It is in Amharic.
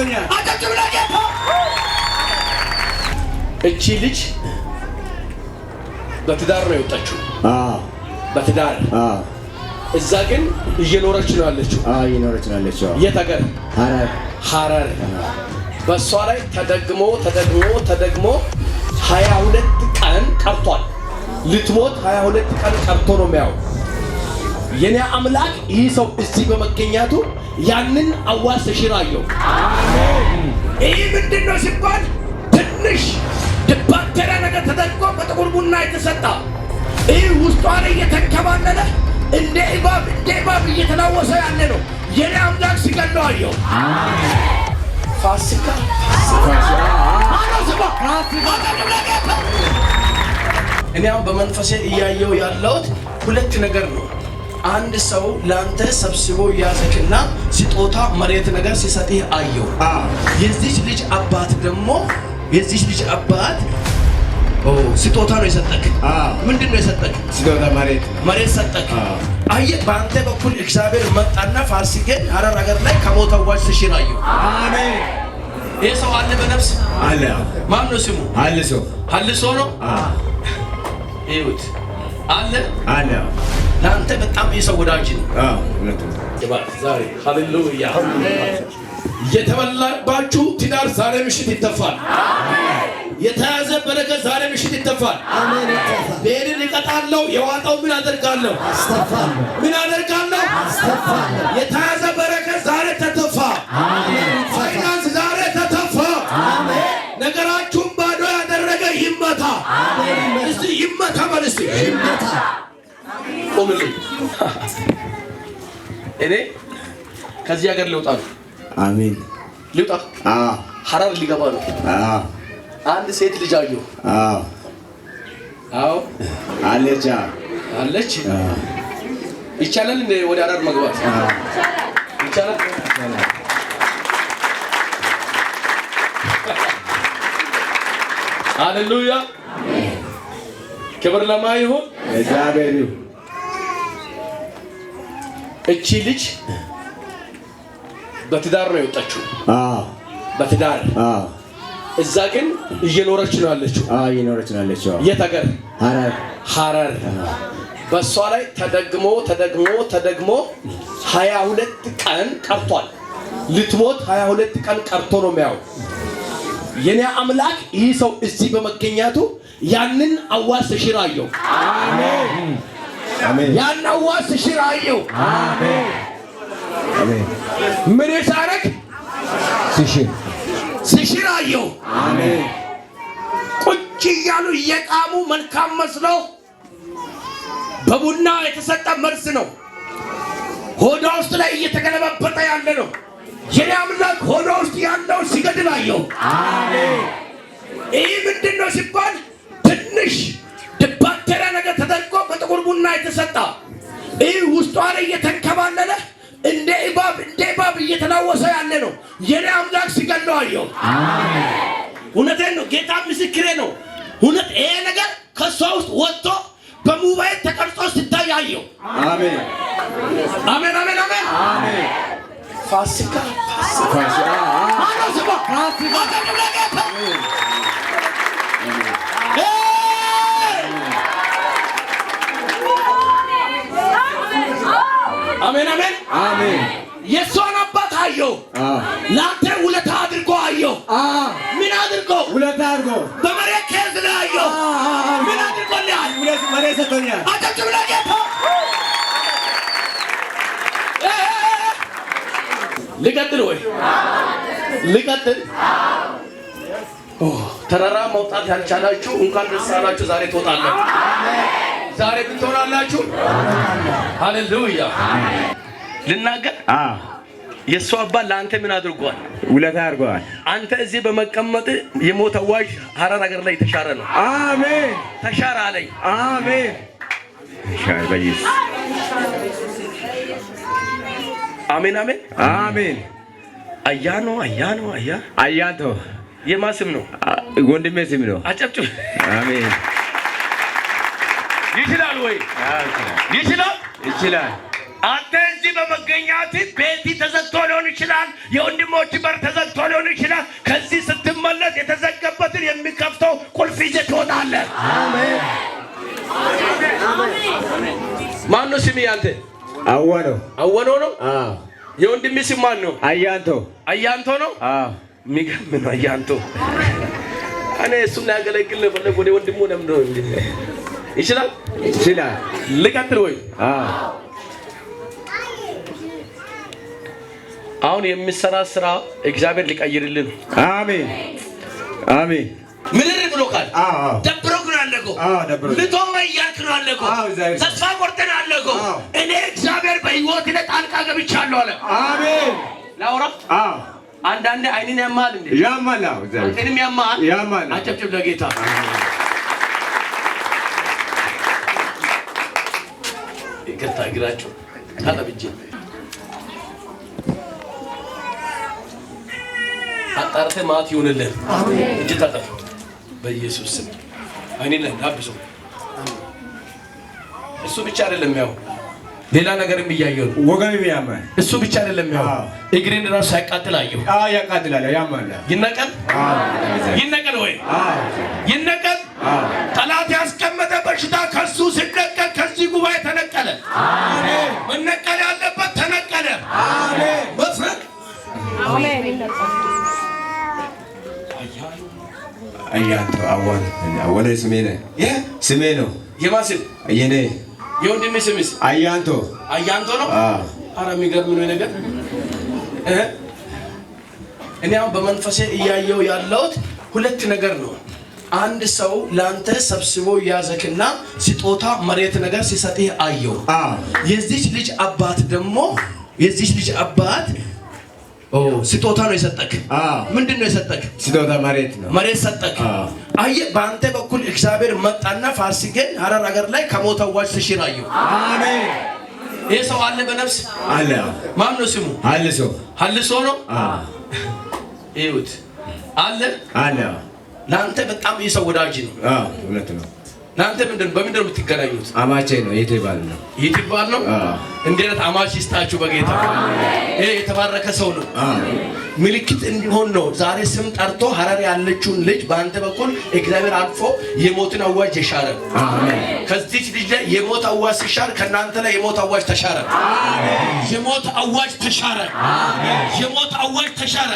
ሰጥቶኛል። አጨብጭብ ለጌታ። እቺ ልጅ በትዳር ነው የወጣችው። አዎ። በትዳር። አዎ። እዛ ግን እየኖረች ነው ያለችው። አዎ፣ እየኖረች ነው ያለችው። የት ሀገር? ሐረር። ሐረር። በእሷ ላይ ተደግሞ ተደግሞ ተደግሞ 22 ቀን ቀርቷል። ልትሞት 22 ቀን ቀርቶ ነው የሚያው። የኔ አምላክ ይህ ሰው እዚህ በመገኘቱ ያንን አዋጅ ሲሽር አየሁ። ይህ ምንድን ነው ሲባል ትንሽ ባክቴሪያ ነገር ተደርጎ በጥቁር ቡና የተሰጣ፣ ይህ ውስጧ ላይ እየተንከባለለ እንደ እባብ እንደ እባብ እየተላወሰ ያለ ነው። የኔ አምላክ ሲገለው አየሁ። ፋሲካ። ማነው ስሟ? እኔ አሁን በመንፈሴ እያየው ያለሁት ሁለት ነገር ነው። አንድ ሰው ለአንተ ሰብስቦ ያዘክና ስጦታ መሬት ነገር ሲሰጥህ አየው። የዚች ልጅ አባት ደግሞ፣ የዚች ልጅ አባት ስጦታ ነው የሰጠክ። ምንድን ነው የሰጠክ? ስጦታ መሬት። መሬት ሰጠክ። አየህ፣ በአንተ በኩል እግዚአብሔር መጣና ፋሲካን ሐረር ሀገር ላይ ከሞት አዋጅ ሲሽር አየሁ። አሜን። ይህ ሰው አለ በነፍስ? አለ። ማን ነው ስሙ? አልሶ። ሀልሶ ነው። ይሁት አለ። አለ። ለአንተ በጣም የሰው ወዳጅ ነው። አዎ፣ እውነት ነው። ዛሬ ሃሌሉያ፣ የተበላባችሁ ትዳር ዛሬ ምሽት ይተፋል። የተያዘ በረከት ዛሬ ምሽት ይተፋል። አሜን። ይተፋ። ቤልን እቀጣለሁ። የዋጣው ምን አደርጋለሁ? አስተፋለሁ። ምን አደርጋለሁ? አስተፋለሁ። የተያዘ በረከት ዛሬ ተተፋ። ፋይናንስ ዛሬ ተተፋ። ነገራችሁን ባዶ ያደረገ ይመታ። እስቲ ይመታ በል እስቲ። ይመታ። ቆምልኝ። እኔ ከዚህ ሀገር ልውጣ ነው። አሜን። ልውጣ። አዎ። ሐረር ሊገባ ነው። አዎ። አንድ ሴት ልጅ አየሁ። አዎ። አዎ። አለች። አለች። አዎ። ይቻላል እንደ ወደ ሐረር መግባት ይቻላል? ሃሌሉያ! ክብር ለማን ይሁን? እግዚአብሔር ይሁን። እቺ ልጅ በትዳር ነው የወጣችው። አዎ። በትዳር። አዎ። እዛ ግን እየኖረች ነው ያለችው። አዎ፣ እየኖረች ነው ያለችው። የት ሀገር? ሐረር። ሐረር። በእሷ ላይ ተደግሞ ተደግሞ ተደግሞ 22 ቀን ቀርቷል። ልትሞት 22 ቀን ቀርቶ ነው የሚያው። የኔ አምላክ ይህ ሰው እዚህ በመገኘቱ ያንን አዋጅ ሲሽር አየሁ። አሜን። አሜን። ያን አዋጅ ሲሽር አየሁ። አሜን። አሜን። ምን ሳረግ? ሲሽር። ሲሽር አየሁ። አሜን። ቁጭ እያሉ እየቃሙ መልካም መስለው በቡና የተሰጠ መርዝ ነው። ሆዷ ውስጥ ላይ እየተገለባበጠ ያለ ነው። የኔ አምላክ ሆዷ ውስጥ ያለው ሲገድል አየሁ። ይህ ምንድን ነው ሲባል ትንሽ ባክቴሪያ ነገር ተደርጎ በጥቁር ቡና የተሰጣ፣ ይህ ውስጧ ላይ እየተንከባለለ እንደ እባብ እንደ እባብ እየተላወሰ ያለ ነው። የኔ አምላክ ሲገድለው አየሁ። እውነቴን ነው። ጌታ ምስክሬ ነው። እውነት ይሄ ነገር ከእሷ ውስጥ ወጥቶ በሞባይል ተቀርጾ ሲታይ አየሁ። አሜን። አሜን፣ አሜን፣ አሜን። አሜን። ፋሲካ፣ ፋሲካ። ማነው ስሟ? አጨብጭብ ለጌታ። ሄይ! አሜን፣ አሜን። አሜን። የእሷን አባት አየሁ። ለአንተ ውለታ አድርጎ አየሁ። ምን አድርጎ? ውለታ አድርጎ። በመሬት case ላይ አየሁ። ምን አድርጎልሃል? ሁለት መሬት ሰጥቶኛል። አጨብጭብ ለጌታ። ልቀጥል ወይ ልቀጥል? ኦ፣ ተራራ መውጣት ያልቻላችሁ እንኳን ደስ አላችሁ። ዛሬ ትወጣላችሁ። ዛሬ ምን ትሆናላችሁ? ሃሌሉያ። ልናገር፣ የእሱ አባት ለአንተ ምን አድርጓል? ውለታ አድርገዋል። አንተ እዚህ በመቀመጥ የሞት አዋጅ ሐረር ሀገር ላይ የተሻረ ነው። አሜን። ተሻረ አለኝ። አሜን። ሻይ በኢየሱስ። አሜን፣ አሜን። አሜን። አያ ነው፣ አያ ነው፣ አያ። አያንቶ። የማን ስም ነው? ወንድሜ ስም ነው። አጨብጭብ። አሜን። ይችላል ወይ? ይችላል። ይችላል። አንተ እዚህ በመገኘት ቤት ተዘግቶ ሊሆን ይችላል። የወንድሞች በር ተዘግቶ ሊሆን ይችላል። ከዚህ ስትመለስ የተዘጋበትን የሚከፍተው ቁልፍ ይዘህ ትወጣለህ። አሜን። ማን ነው ስምህ ያንተ? አወኖ። አወኖ ነው። አዎ። የወንድምህ ስም ማን ነው? አያንቶ። አያንቶ ነው። አዎ። የሚገርም ነው። አያንቶ እኔ እሱን ሊያገለግል ነው የፈለገው። ወደ ወንድሙ ለምን ነው እንዴ? ይችላል። ይችላል። ልቀጥል ወይ? አዎ። አሁን የሚሰራ ስራ እግዚአብሔር ሊቀይርልን ነው። አሜን አሜን። ምድር ብሎካል። አዎ አዎ። ደብሮክ ነው ያለከው። አዎ፣ ደብሮኝ። ልተወው እያልክ ነው ያለከው። አዎ፣ እግዚአብሔር። ተስፋ ቆርጠህ ነው ያለከው። አዎ። እኔ እግዚአብሔር በህይወት ላይ ጣልቃ ገብቻለሁ አለ። አሜን። ላውራ። አዎ። አንዳንዴ አይንን ያማል እንዴ? ያማል። አዎ፣ እግዚአብሔር። አንተንም ያማል። ያማል። አጨብጭብ ለጌታ። ይቅርታ እግራቸው ታጠብ እጅን አጣርተህ ማት ይሁንልህ። እጅ ታጠብ በኢየሱስ ስም። አይኔ ላይ ዳብሶ እሱ ብቻ አይደለም ያው ሌላ ነገርም እያየሁ ነው። ወገቤም ያማል። እሱ ብቻ አይደለም ያው አዎ። እግሬን ራሱ ያቃጥል አየሁ። አዎ፣ ያቃጥላል። ያማል። ይነቀል። አዎ። ይነቀል ወይ? አዎ። ይነቀል። አዎ። ጠላት ያስቀመጠ በሽታ ከሱ ሲነቀል ከዚህ ጉባኤ ተነቀለ። መነቀል ያለበት ተነቀለ። አሜን። መፍረቅ አያንቶ አወነ። አወነ ስሜ ነው። ይህ ስሜ ነው። የማን ስም? የኔ። የወንድሜ ስምስ? አያንቶ። አያንቶ ነው። አዎ። አረ የሚገርም ነው ነገር እ እኔ አሁን በመንፈሴ እያየው ያለሁት ሁለት ነገር ነው። አንድ ሰው ለአንተ ሰብስቦ ያዘክና ስጦታ መሬት ነገር ሲሰጥህ አየው። አዎ። የዚች ልጅ አባት ደግሞ የዚች ልጅ አባት ኦ ስጦታ ነው የሰጠክ። አዎ። ምንድን ነው የሰጠክ? ስጦታ መሬት ነው። መሬት ሰጠክ። አዎ። አየህ፣ በአንተ በኩል እግዚአብሔር መጣና ፋሲካን ሀረር ሀገር ላይ ከሞት አዋጅ ሲሽር አየሁ። አሜን። ይህ ሰው አለ በነፍስ። አለ። ማን ነው ስሙ? አለ ሰው። ሀልሶ ነው። አዎ። ይሁት አለ። አለ። ለአንተ በጣም ይህ ሰው ወዳጅ ነው። አዎ፣ እውነት ነው። ለአንተ ምንድን በምንድን ነው የምትገናኙት? አማቼ ነው። የቴ ባል ነው። ይህ ባል ነው። አዎ። እንዲህ አይነት አማች ይስጣችሁ በጌታ። ይሄ የተባረከ ሰው ነው። አዎ። ምልክት እንዲሆን ነው ዛሬ ስም ጠርቶ ሀረር ያለችውን ልጅ በአንተ በኩል እግዚአብሔር አልፎ የሞትን አዋጅ የሻረ። አሜን። ከዚች ልጅ ላይ የሞት አዋጅ ሲሻር ከእናንተ ላይ የሞት አዋጅ ተሻረ። የሞት አዋጅ ተሻረ። የሞት አዋጅ ተሻረ።